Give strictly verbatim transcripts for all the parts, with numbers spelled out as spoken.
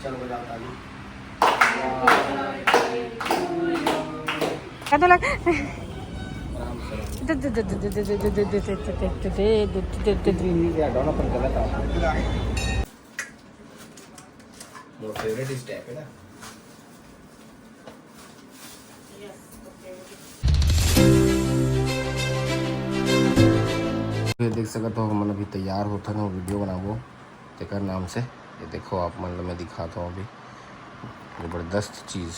चलो बजाओ ताली। क्या तो लग आराम से। दोनों पर गलत आ। मोर फेवरेट इस टाइप है ना। ये देख सकत हो, हमन अभी तैयार होथन, वीडियो बनाबो तेकर नाम से। ये देखो, आप मन ल मैं दिखात हूँ अभी जबरदस्त चीज।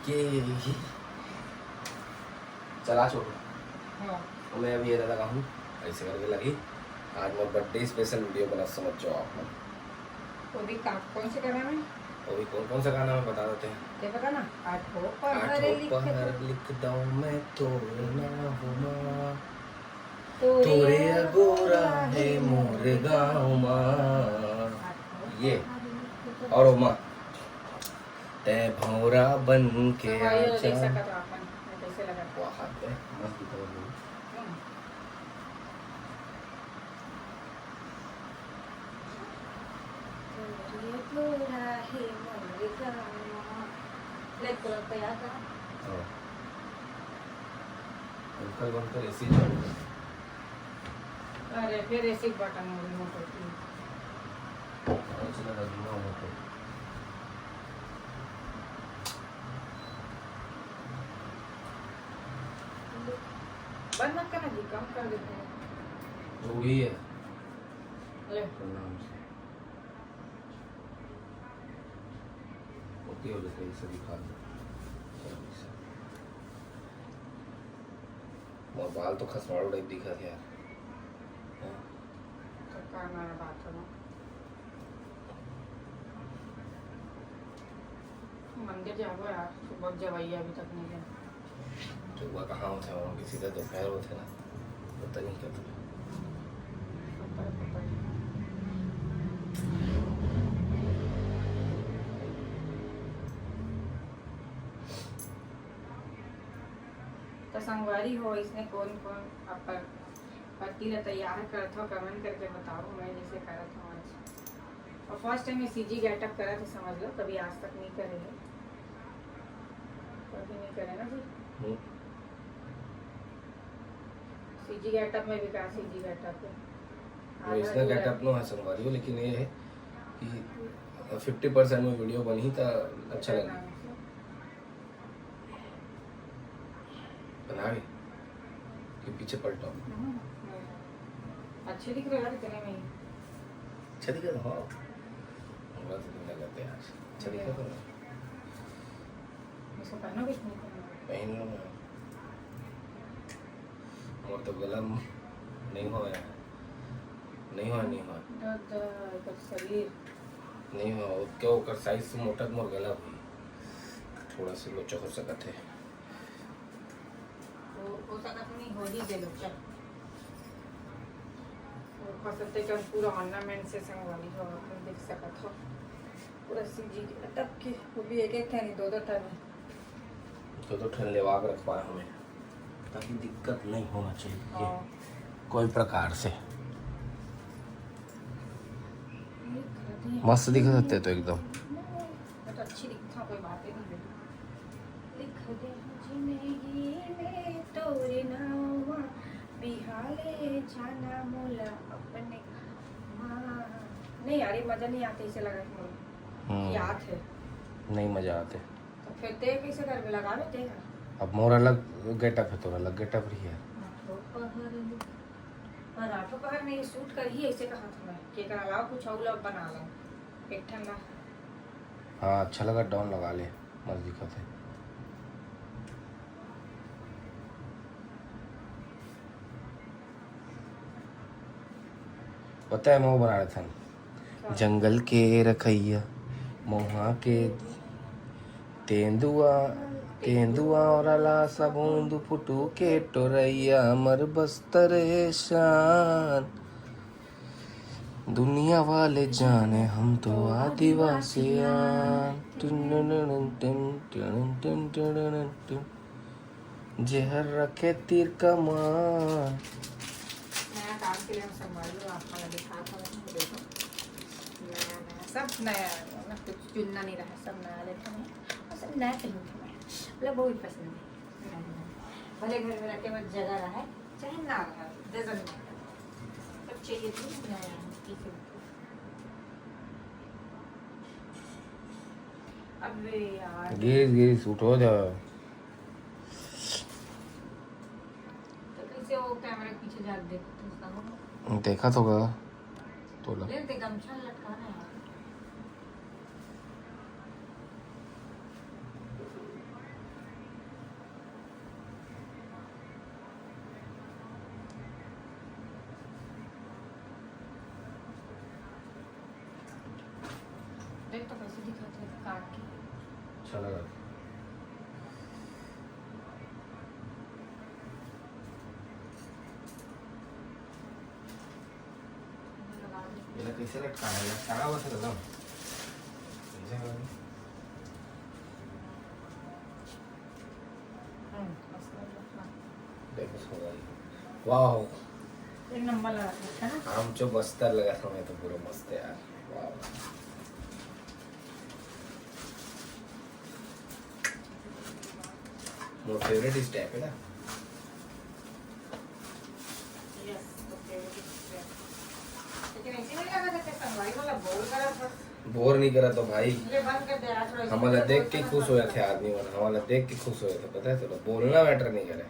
ये चला छोटू। हाँ। मैं अभी ये लगा हूँ, ऐसे करके लगी। आज मैं बर्थडे स्पेशल वीडियो बना, समझ जाओ आप मन। वो भी का-, कौन से गाना में? वो भी कौन कौन सा गाना में बता देते हैं। ये पता ना, आठों पहर आठों लिख पहर दो। लिख दो मैं तो ना हुआ। तोरे तोरे अगोरा अगोरा हे हे मोर मोर गाँव मा। आठों ये पहर लिख दो। और ओमा, तै भौरा बन के संगवारी हो, आजा। देख सकत हो अपन, मैं कैसे लगा। वाह, हाथ पे मस्त दिखा रहा है। हम्म। तोरे अगोरा हे मोर गाँव मा। ले, तुरंत तैयार करा। हाँ। अंकल बनकर ऐसे ही चल रहे हैं। अरे, फिर ऐसे ही बटन रिमोट होती है। और चला था धुआं होते। बंद मत करना जी, कम कर देते हैं। वो भी है। ले। प्रणाम से। ओके, हो जाता है, ये सभी खा लो। चलो, ये सब। मोर बाल तो खसवाड़ू टाइप दिखत हे यार। हाँ। तो का ना बात हो ना। मंदिर जाबो यार, सुबह जवैया अभी तक नहीं गए। सुबह कहाँ होथे, वहाँ की सीधा दोपहर होथे ना, पता नहीं कब। पता है, पता है। तो संगवारी हो, इसने कौन कौन अपन पति ला तैयार करत हो, comment करके बताओ। मैं जैसे करत हूँ आज, और first time ये CG getup करत हे, समझ लो, कभी आज तक नहीं करे है, कभी नहीं करे ना जी। हम्म। CG getup में भी का CG getup है। वो आधा इसका अधूरा getup नो है संगवारी हो, लेकिन ये है कि fifty percent में वीडियो बनी तो अच्छा लगे। बना के कि पीछे पलटो। हम्म, अच्छे दिख रहे हो यार इतने में ही। अच्छा दिख रहे हो? हाँ। हमरा तो नहीं लगते यार। अच्छा दिख रहे हो? इसको पहनो कि नहीं पहनो? पहन लो ना। मोर तो गला म-, नहीं हो यार। नहीं हो, नहीं हो। दादा, एकर शरीर। नहीं हो, क्यों ओकर size से मोटा तो मोर गला हुई। थोड़ा सा लोचा हो सकत है। वो, हो सकत नहीं, हो ही गए लोचा। और फसलते का पूरा ornament से संगवारी हो, आप लोग देख सकत हो। पूरा CG getup के, वो भी एक एक ठन, दो दो ठन। दो दो ठन लेवा के रखवाए हमें, ताकि दिक्कत नहीं होना चाहिए हाँ। कोई प्रकार से। मस्त दिखत हे तो एकदम। मैं तो अच्छी दिखता हूँ, कोई बात ही नहीं है। लिख दे जिंदगी में तोरे नाम, बिहाले जाना मोला अपने माँ। नहीं यार, ये मजा नहीं आता, इसे लगा कि हम्म। याद है। नहीं मजा आते। तो फिर ते कैसे करबे, लगावे ते हर? अब मोर अलग getup है, तोर अलग getup रही है। दोपहर, पर रातों पहर में ये suit करही, ऐसे कहा था मैं कि एकर अलावा कुछ और ला बना ला, एक ठन ला। हाँ, अच्छा लगा, down लगा ले, मस्त दिखत है। पता है, मैं वो बना रहा था, जंगल के रखैया, मोहा के तेंदुआ, तेंदुआ और अलासा बूंद फुटू के टोरैया, अमर बस्तर ए शान, दुनिया वाले जाने हम तो आदिवासी आन। टुन टुन टुन टुन टुन टुन टुन टुन। जेहर रखे तीर कमान। नया काम के लिए हम संगवारी हो, आप मन ला दिखात हवं, देखो, नया सब नया है, मतलब कुछ चुनना नहीं रहा, सब नया लेते हैं और सब नया पहनते हैं, मतलब बहुत पसंद है। भले घर में रखे, बस जगह रहा है, चाहे ना रहा, doesn't matter, सब चाहिए तो नया है, ठीक है। अबे यार। गिरीश, गिरीश, उठो जा। तो कैसे वो कैमरा के पीछे जाके देखते हैं? देखा तो होगा। तोला। ले, ते गमछा लटका ना यार। देख तो कैसे दिखाते हैं काट के। अच्छा लगा। ये कैसे लटका है? लटका हुआ था ना। कैसे लगा? हम्म, मस्त लग रहा है। देखो इसको भाई। वाओ। एक नंबर लगा था, है ना? आम जो बस्तर लगा था, मैं तो पूरा मस्त है यार। वाओ। मोर फेवरेट इस टाइप है ना। Yes, तो फेवरेट इस टाइप। लेकिन ऐसे नहीं लगा था कि संगवारी वाला बोल करा था। बोर नहीं करा तो भाई। ये बंद कर दे यार, थोड़ा हमला देख के खुश होया थे आदमी मन, हमला देख के खुश होया थे, पता है तोला, बोलना मैटर नहीं करे।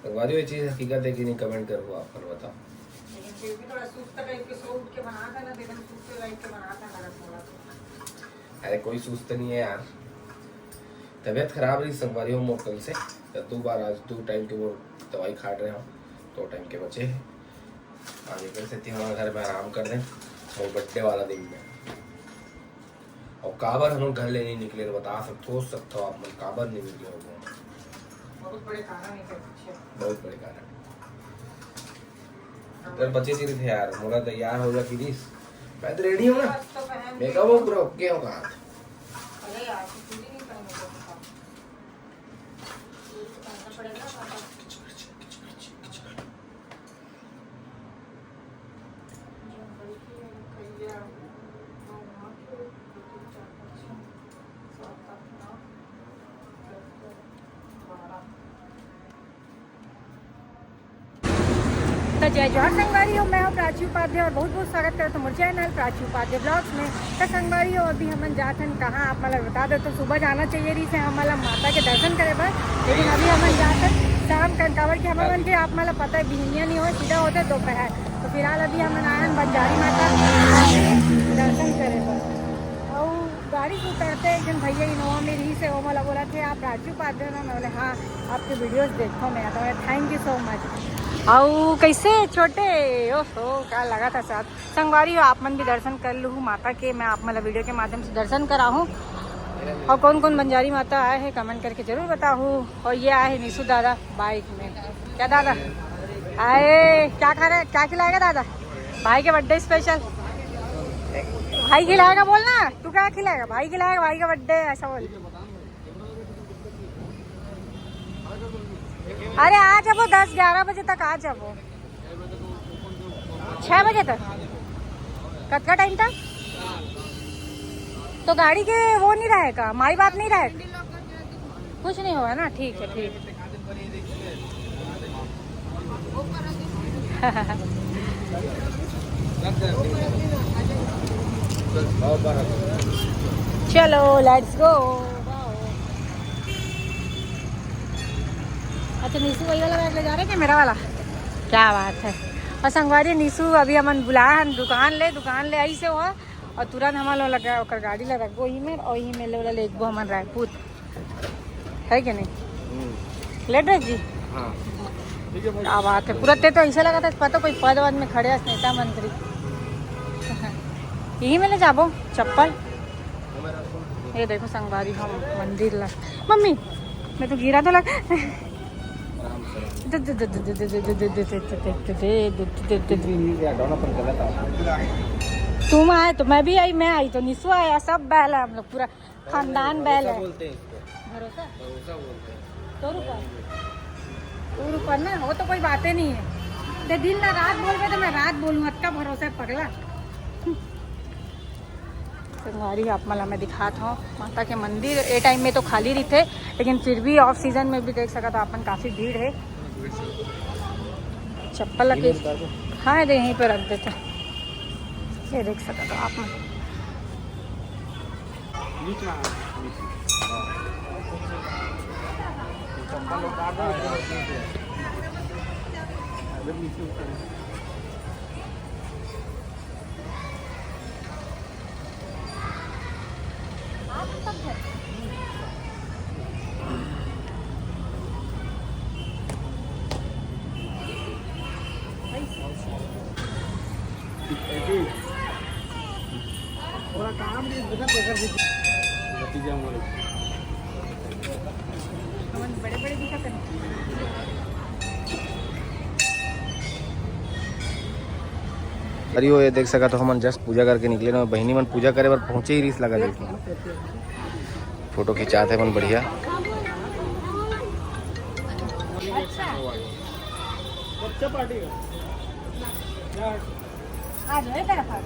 संगवारी, ये चीज हकीकत है कि नहीं, कमेंट करके आप मन बताओ। लेकिन फिर भी थोड़ा सुस्त टाइप के सो उठ के बना था ना, तो एकदम सुस्त टाइप के बना था, लगा थोड़ा तो। अरे कोई सुस्त नहीं है यार, तबीयत खराब रही संगवारी हो मोर कल से, तो दो बार, आज दो टाइम के वो दवाई खा रहे हो, दो टाइम के बचे हैं। आज एक से तीन घर में आराम कर दें, वो बर्थडे वाला दिन में। और काबर हम लोग घर ले नहीं निकले, बता सकते हो, सकते हो आप मन, काबर नहीं निकले हो? बहुत बड़े कारण है इसके पीछे। बहुत बड़े कारण। अगर बचे सिर्फ यार, मोला तैयार हो जा प्लीज, मैं तो रेडी हूँ ना, बस तो पहन मेकअप हो पूरा ओके होगा। अरे यार, तो पूरी नहीं पहने तो। तो जय जोहार संगवारी हो, मैं हूँ प्राची उपाध्याय और बहुत बहुत स्वागत करत हूँ मोर चैनल प्राची उपाध्याय ब्लॉग्स में। तो संगवारी हो, अभी हमन जात हन कहाँ, आप मतलब बता दो। तो सुबह जाना चाहिए रही से हमला माता के दर्शन करे बर, लेकिन अभी हमन जात हन शाम कन, काबर कि हमन के आप मतलब पता है बिहनिया नहीं हो, सीधा होते दोपहर। तो फिलहाल अभी हमन आए हन बंजारी माता दर्शन करे बर। और गाड़ी से उतरते एक जन भैया इनोवा में रही से, वो मोला बोला थे, "आप राजू पादे हो ना?" मैं बोले, "हाँ, आपके वीडियोस देखो मैं।" तो थैंक यू सो मच। अउ कैसे छोटे, ओहो, का लगा था साथ। संगवारी हो, आप मन भी दर्शन कर लूँ माता के, मैं आप मन ला वीडियो के माध्यम से दर्शन कराहूँ। और कौन कौन बंजारी माता आए हैं, कमेंट करके जरूर बताहू। और ये आए हैं निशु दादा बाइक में। क्या दादा? आए, क्या खा रहे, क्या खिलाएगा दादा? भाई के बर्थडे स्पेशल। भाई खिलाएगा बोलना, तू क्या खिलाएगा? भाई खिलाएगा, भाई का बर्थडे है, ऐसा बोल। अरे आ जाबो, दस ग्यारह बजे तक आ जाबो। छः बजे तक? कतका टाइम तक? तो गाड़ी के वो नहीं रहेगा, माई बाप नहीं रहेगा? कुछ नहीं होगा ना? ठीक है, ठीक। चलो, लेट्स गो। अच्छा, निशु वही वाला बैग ले जा रहे हैं क्या, मेरा वाला? क्या बात है। और संगवारी, निशु अभी हमन बुलाए हन दुकान ले, दुकान ले आई से हुआ, और तुरंत हमन लोग लगा ओकर गाड़ी ला रखबो ही में, और ही में ले वाला लेगबो हमन रायपुर, है कि नहीं? लेट रहे जी। हाँ। ठीक है भाई। क्या बात है, पूरा ते तो ऐसे लगा था पता कोई पद वद में खड़े हस, नेता मंत्री। यही में ले जाबो चप्पल। ये देखो संगवारी, हम मंदिर ला, मम्मी, मैं तो गिरा तो लग। तुम आए तो मैं भी आई, मैं आई तो निशु आया, सब बैल है हम लोग, पूरा खानदान बैल है। बोलते हैं इसको। भरोसा? भरोसा बोलते हैं। तोर ऊपर? तोर ऊपर ना, वो तो कोई बातें नहीं है। ते दिन ना रात बोलबे तो मैं रात बोलूँ, अतका भरोसा है पगला। संगवारी, आप मन ला मैं दिखात हूँ, माता के मंदिर ए टाइम में तो खाली रहिथे, लेकिन फिर भी ऑफ सीजन में भी देख सकत हो आप मन, काफी भीड़ है। चप्पल ला ये कहीं, उतार दो। हाँ, ये यहीं पे रख देते हैं। ये देख सकत हो आप मन। अरे, वो ये देख सकत हो, हमन just पूजा करके निकले ना, बहिनी मन पूजा करे बर पहुंचे ही रिहिस लगा दे। फोटो खिंचात हे मन बढ़िया। आ जाओ, इधर आ जाओ।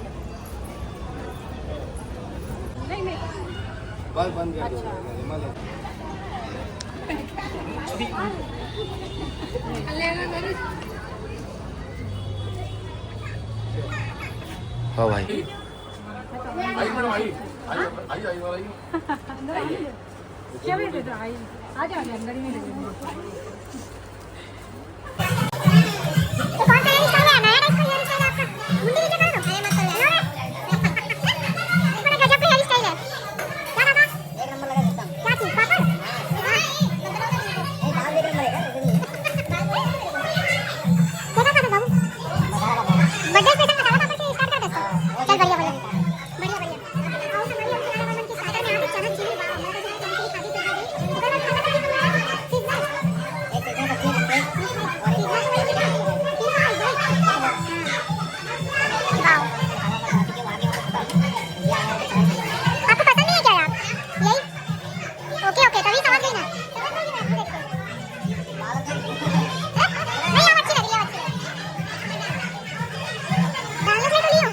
नहीं, नहीं। बस बंद कर दो। अच्छा। हाँ भाई। अंदर आइए। क्या बोल रहे थे? आइए। आ जाओ, आ जाओ, अंदर ही नहीं लगे। तो कौन सा हेयर स्टाइल है? नया टाइप का हेयर स्टाइल है आपका? मुंडी नीचे कर दो। अरे मत कर यार। बड़ा गजब का हेयर स्टाइल है। क्या बाबा? एक नंबर लगा एकदम। क्या चीज? पापड़? हाँ। नहीं, बाल देख रहे मरेगा, ऐसे नहीं। देखा था बाबू? बर्थडे स्पेशल मसाला पापड़ से स्टार्ट कर दे। चल, बढ़िया, बढ़िया। बढ़िया, बढ़िया। आपको पसंद नहीं है क्या यार? यही? ओके, ओके, तभी समझ गई ना। नहीं, अब अच्छी लग रही है, अच्छी लग रही है। डालने के लिए तो ली हूँ।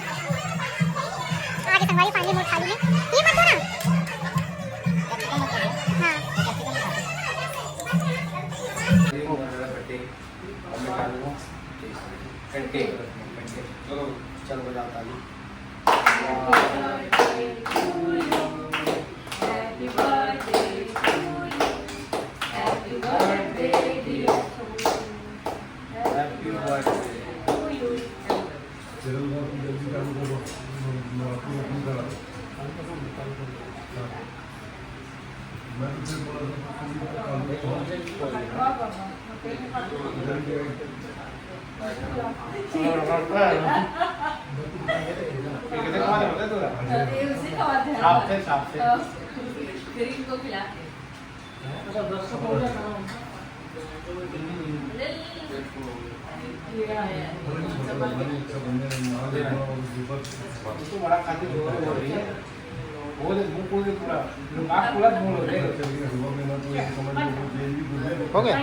आगे संगवारी finally मोड़ थाली में। ये मत दो ना। हाँ। चलो, चल बजाओ ताली। हो गया।